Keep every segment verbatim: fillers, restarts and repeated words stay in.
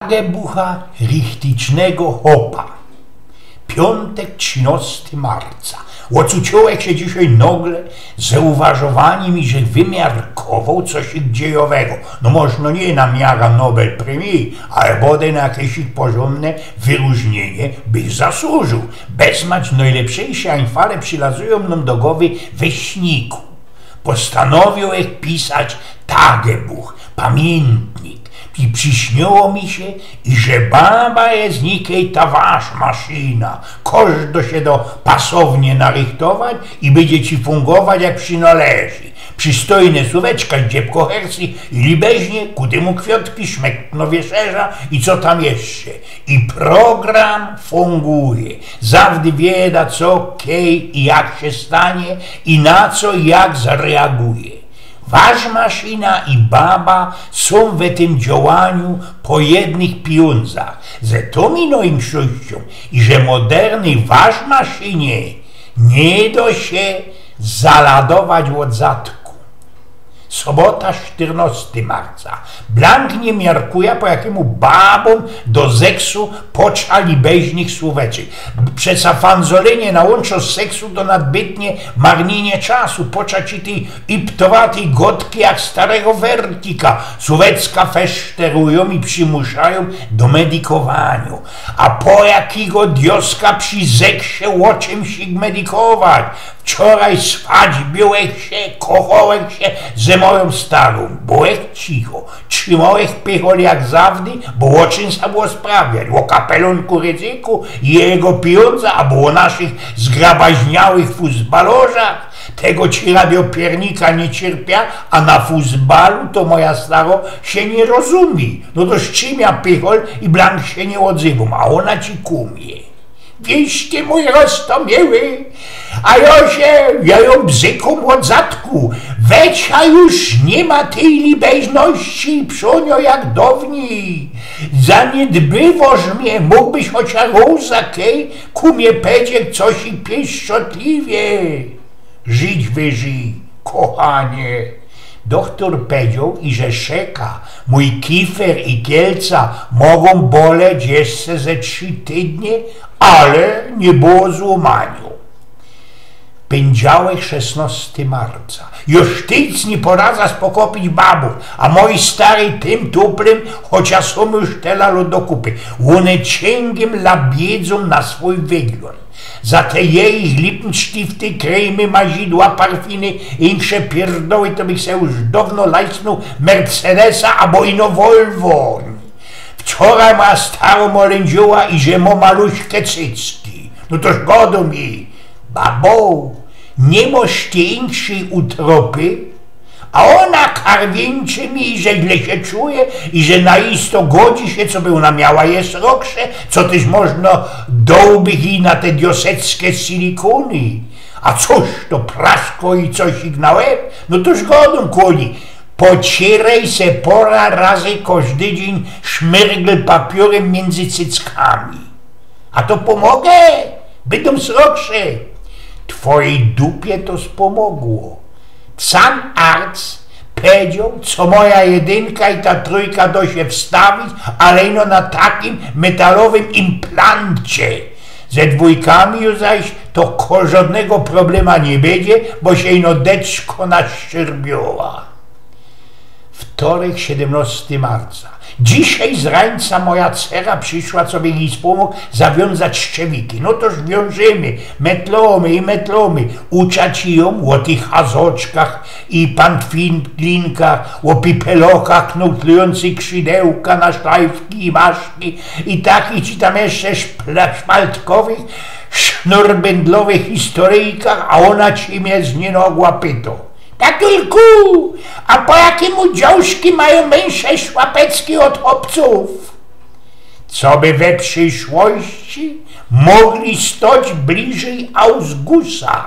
Tagebucha richticznego chopa. Piōntek, trzinŏsty marca. Ôcuciōłech sie dzisiej nogle ze uważowaniym, iżech wymiarkowoł coś dzejowego. No, możno niy na miara Nobel Premii, ale bodej na jakeś ich porzōndne wyrożniynie bych zasłużył. Bezmać nojlepszejsze ajnfale przilazujōm nōm do gowy we śniku. Postanowiołech pisać tagebuch, pamiyntnik. I przisniyło mi sie, iże baba je nikej ta waszmaszina. Kożdo sie do pasownie narychtować i bydzie ci fungować jak przinŏleży. Przistojne suweczka, ździebko hersy i libeźnie, ku tymu kwiŏtki, szmektno wieszerza i co tam jeszcze. I program funguje. Zawdy wieda, co, kej i jak sie stanie i na co i jak zareaguje. Waszmaszina i baba sōm we tym dziołaniu po jednych pijōndzach. Ze tōm ino inkszościōm, iże modernyj waszmaszinie niy do sie zaladować ôd zatku. Sobota, sztyrnŏsty marca. Blank niy miarkujã, po jakimu babōm do zeksu pocza libeźnych suweczek. Przeca fanzolynie na łōnczo seksu to nadbytnie marniynie czasu. Pocza ci tyj iptowatyj godki jak starego wertika. Suweczka feszterujōm i przimuszajōm do medikowaniŏ. A po jakigo dioska przi zeksie ô czymś ich medikować? Wczoraj swaćbiołech sie, kochołech sie ze mojōm starōm. Bołech cicho. Trzimołech pychol jak zawdy, bo ô czym sã było sprawiać? Ô kapelōnku Rydzyku i jego pijōndza, abo ô naszych zgrabaźniałych fusbalorzach? Tego ci radiopiernika niy cierpia, a na fusbalu to moja staro sie niy rozumie. No to z czym jŏ pychol i blank sie niy ôdzywōm, a ôna ci kumie. Wieś ty, mōj roztōmiyły, a jŏ sie, jŏ jōm bzykōm ôd zatku. Wecza już niy ma tyj libeźności i przōnio jak downij. Zaniedbywosz mie, mōgłbyś chociŏż rōz za kej ku mie pedzieć coś i pieszczotliwie. Żyć wyżyj, kochanie. Dochtor pedzioł, iże szeka, mōj kifer i kielca mogōm boleć jeszcze ze trzi tydnie, ale niy było złōmaniŏ. Pyndziałek, szesnŏsty marca. Już tyc niy poradzã spokopić babōm, a mojij stary tym tuplym, chociŏż sōm już tela lŏt do kupy. Ône ciyngiym labiedzōm na swōj wyglōnd. Za te jejich lipnsztifty, krejmy, mazidła, parfiny i inksze pierdoły, to bych se już downo lajsnōł Mercedesa abo ino Volvo. Wczoraj moja staro mō lyndziła, iże mō maluśke cycki. No toż godōm mi: „Babo, niy mosz ty inkszyj utropy?” A ôna karwiyńczy mi, iże źle sie czuje i że na isto godzi sie, coby ôna miała je sroksze, co tyż możno dołbych jij na te dioseckie silikōny. A cōż to praskło i coś ich na łeb? No toż godōm, kuli, pocierej se pora razy kożdy dziyń szmyrgel papiōrym miyndzy cyckami. A to pōmoże? Bydōm sroksze. Twojij dupie to spōmogło. Sam arc pedzioł, co moja jedynka i ta trōjka do sie wstawić, ale ino na takim metalowym implancie. Ze dwōjkami już zaś to ko-, żodnego problema niy bydzie, bo sie ino deczko naszczyrbiała. Wtorek, siedymnŏsty marca. Dzisiej z rańca moja cera prziszła, cobych jij spōmōg zawiōnzać szczewiki. No toż wiążymy, metlōmy i metlōmy. Uczã ci jōm ô tych hazoczkach i pantflinkach, ô pipelokach knōtlujōncych krzidełka na szlajfki i maszki i takich ci tam jeszcze szpla-, szmaltkowych, sznurbyndlowych historyjkach, a ôna ci mie z niynogła pytŏ: „Tatulku, a po jakimu dziołszki majōm mynsze szłapecki ôd chopcōw?” Coby we prziszłości mogli stoć bliżyj Ausgusa.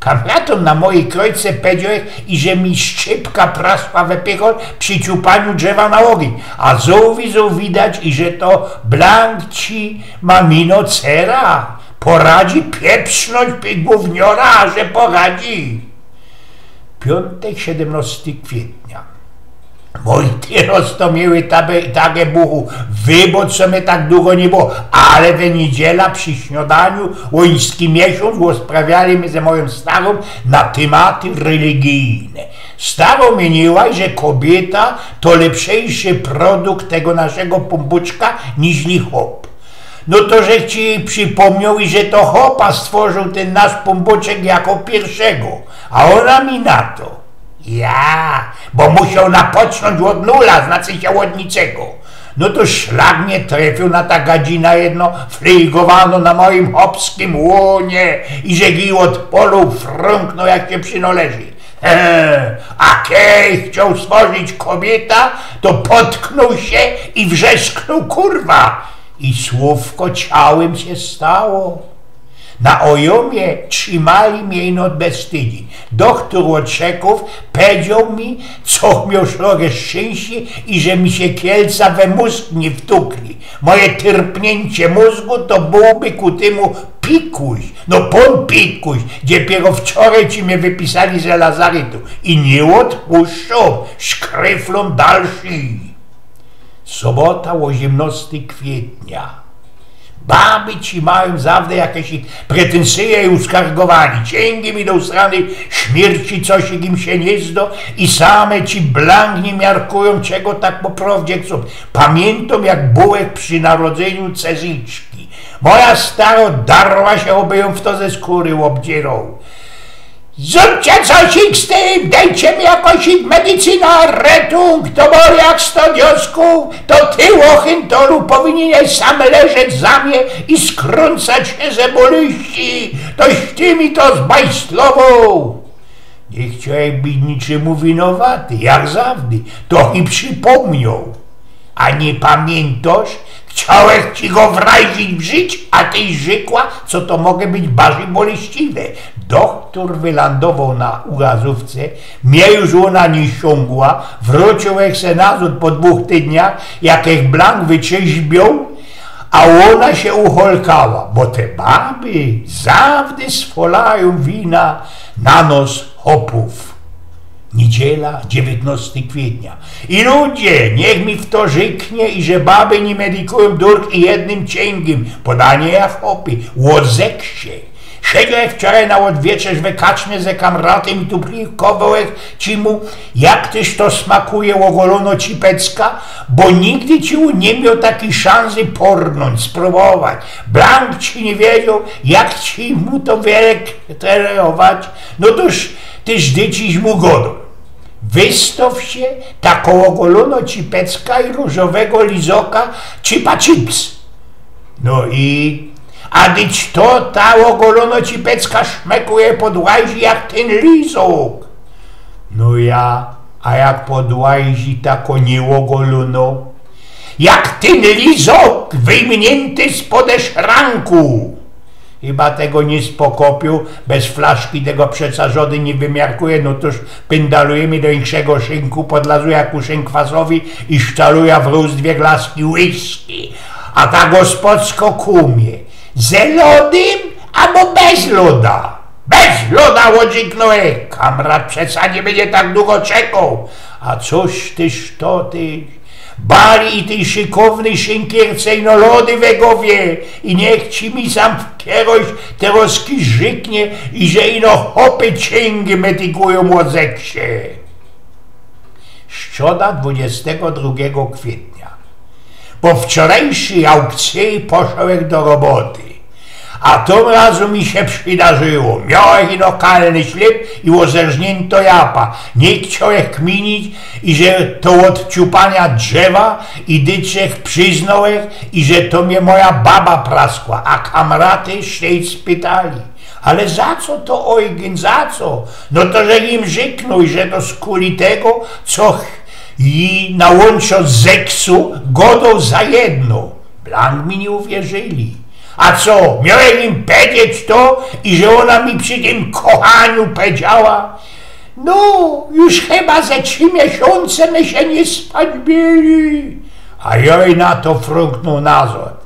Kamratōm na mojij krojce pedziołech, iże mi szczypka praskła we pychol przi ciupaniu drzewa na ôgyń, a zŏwizo widać, iże to blank ci mamino cera poradzi pieprznōńć pigłowniora, a że poradzi. Piōntek, siedymnŏsty kwietnia. Mōj, tyroz to miyły tabe-, tak buchu, wybacz, co mie tak dugo niy było, ale we niydziela przi śniodaniu łański miesiōnc ôsprawiali my ze mojōm starōm na tymaty religijne. Stara miyniła, że kobiyta to lepszyjszy produkt tego naszego pōnbōczka niźli chop. No to żech ci przipōmnioł, i że to chopa stworzōł tyn nasz pōnbōczek jako piyrszego, a ôna mi na to: Ja, bo musioł napocznōńć ôd nula, znaczy sie ôd niczego. No to szlag mie trefiył na ta gadzina jedna, flyjgowanŏ na mojim chopskim łonie, i żech jij ôdpŏloł, frōnknōł, jak sie przinoleży. He, a kej chcioł stworzić kobiyta, to potknōł sie i wrzeszknōł: „Kurwa!” I słōwko ciałym sie stało. Na Ojōmie trzimali mie ino bez tydziyń. Dochtor ôd szekōw pedzioł mi, co mioł srogie szczynście i że mi sie kielca we mōzg niy wtukli. Moje tyrpniyńcie mōzgu to bōłby ku tymu pikuś. No pōn pikuś, dopiyro wczorej ci mie wypisali ze lazarytu. I niy ôdpuszczōm, szkryflōm dalszy. Sobota, ôziymnŏsty kwietnia. Baby ci majōm zawdy jakeś pretynsyje i uskargowanie. Ciyngi mi do strany śmierci, co sie im sie niy zdo, i same ci blank niy miarkujōm, czego tak po prŏwdzie chcōm. Pamiyntōm, jak bułek przi narodzyniu Cezyczki. Moja stara darła sie, ôbym jōm fto ze skōry ôbdzieroł. Zrōbcie coś z tym, dejcie mi jakoś medycyna, retung, to boli jak sto diosków, to ty, ôchyntolu, powiniynś sam leżeć za mie i skrōncać sie ze bolyści, toś ty mi to zbajstlowoł. Niy chciołech być niczymu winowaty, jak zawdy, to i przipōmnioł. A niy pamiyntŏsz? Chciołech ci go wrajzić w żyć, a tyś rzekła, co to może być barzij boleściwe. Dochtor wylandowoł na ugazōwce, mie już ôna niy siōngła, wrōciołech se nazŏd po dwōch tydniach, jakech blank wyczyźbioł, a ôna sie ucholkała, bo te baby zawdy swolajōm wina na nos chopōw. Niydziela, dziewiytnŏsty kwietnia. I ludzie, niych mi fto rzyknie, iże baby niy medykujōm durk i jednym ciyngiym, podanie jak chopy, ôzeksie. Sedziołech wczorej na ôdwieczerz we kaczmie ze kamratym i tu plikowołech ci mu, jak tyż to smakuje ôgolōnŏ cipecka, bo nigdy ci niy mioł takij szansy pornōńć, sprōbować. Blank ci niy wiedzioł, jak ci mu to wyrekreować. No toż tyż dyć mu godōm. Wystaw sie tako ôgolōnŏ cipecka i rōżowego lizoka Chipa Chips. No i, a dyć to ta ôgolōnŏ cipecka szmekuje, podłajzi jak tyn lizok. No ja, a jak podłajzi tako niyôgolōnŏ? Jak tyn lizok wyjmniynty spod szranku. Chyba tego niy spokopiył, bez flaszki tego przeca żŏdyn niy wymiarkuje, no toż pyndalujymy do inkszego szynku, podlazuja ku szynkwasowi i szczaluja w rōz dwie glaski whisky. A ta gospodsko ku mie: „Ze lodym abo bez loda?” „Bez loda”, ôdrzyknōłech, „kamrat przeca niy bydzie tak dugo czekoł.” „A cōż tyż to, tyż? Bali i tyj szykownyj szynkierce ino lody we gowie i niych ci mi sam keroś teroz rzyknie, iże ino chopy ciyngi medykujōm, ôzeksie.” Strzoda, dwudziestego drugiego kwietnia. Po wczorajszyj aukcyji poszołech do roboty. A tym razu mi sie przidarzyło. Miołech ino kalny ślyb i ôzerżniynto japa. Niy chciołech kminić, iże to ôd ciupania drzewa, i dyć żech prziznŏłech, iże to mie moja baba praskła, a kamraty sie spytali: „Ale za co to, Ojgyn, za co?” No to żech im rzyknōł, iże to skuli tego, co ch-, ji na łōnczo zeksu godŏł za jedno. Blank mi niy uwierzyli. A co, miołech im pedzieć to, iże ôna mi przi tym kochaniu pedziała: „No, już chyba ze trzi miesiōnce my sie niy spać byli”. A jŏ na to frōnknōł nazŏd: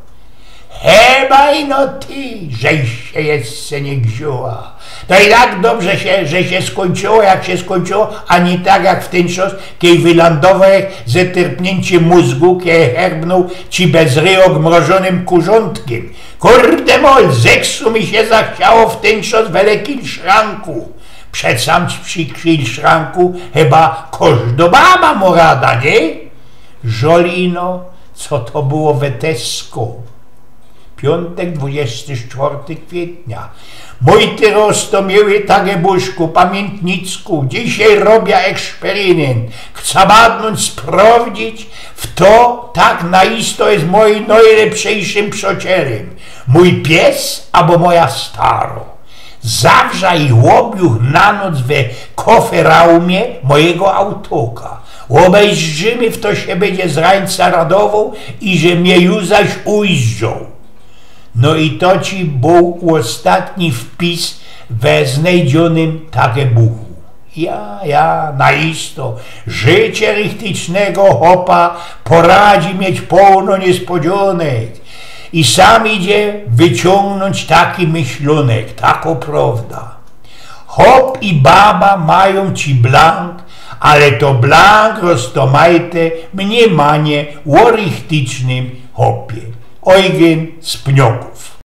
Eba ino ty, żeś sie jeszcze niy grzała. To i tak dobrze sie, że sie skōńczyło, jak sie skōńczyło, a niy tak jak w tyn czas, kej wylandowołech ze tyrpniyncie mōzgu, kej herbnōł ci bez ryjok mrożōnym kurzōntkym. Kurde mol, zeksu mi sie zachciało w tyn czas wele kilszranku. Przecam ci przi kilszranku chyba kożdo baba mo rada, niy? Żol ino, co to było we Tesco. Piōntek, dwudziesty czwarty kwietnia. Mōj ty roztōmiyły tagebuszku, pamiyntnicku, dzisiej robia eksperynynt. Chca badnōńć, sprowdzić, fto tak na isto je mojym nojlepszyjszym przocierym. Mōj pies abo moja staro. Zawrza i ôbjuch na noc we koferaumie mojigo autoka. Ôbejrzymy, fto sie bydzie z rańca radowoł, iże mie już zaś ujrzał. No i to ci bōł ôstatni wpis we znojdzōnym tagebuchu. Ja, ja, na isto. Życie richtycznego chopa poradzi mieć połno niyspodziōnek. I sam idzie wyciōngnōńć taki myślōnek, tako prowda. Chop i baba majōm ci blank, ale to blank, roztōmajte, mniymanie ô richtycznym chopie. Ojgyn z Pniokōw.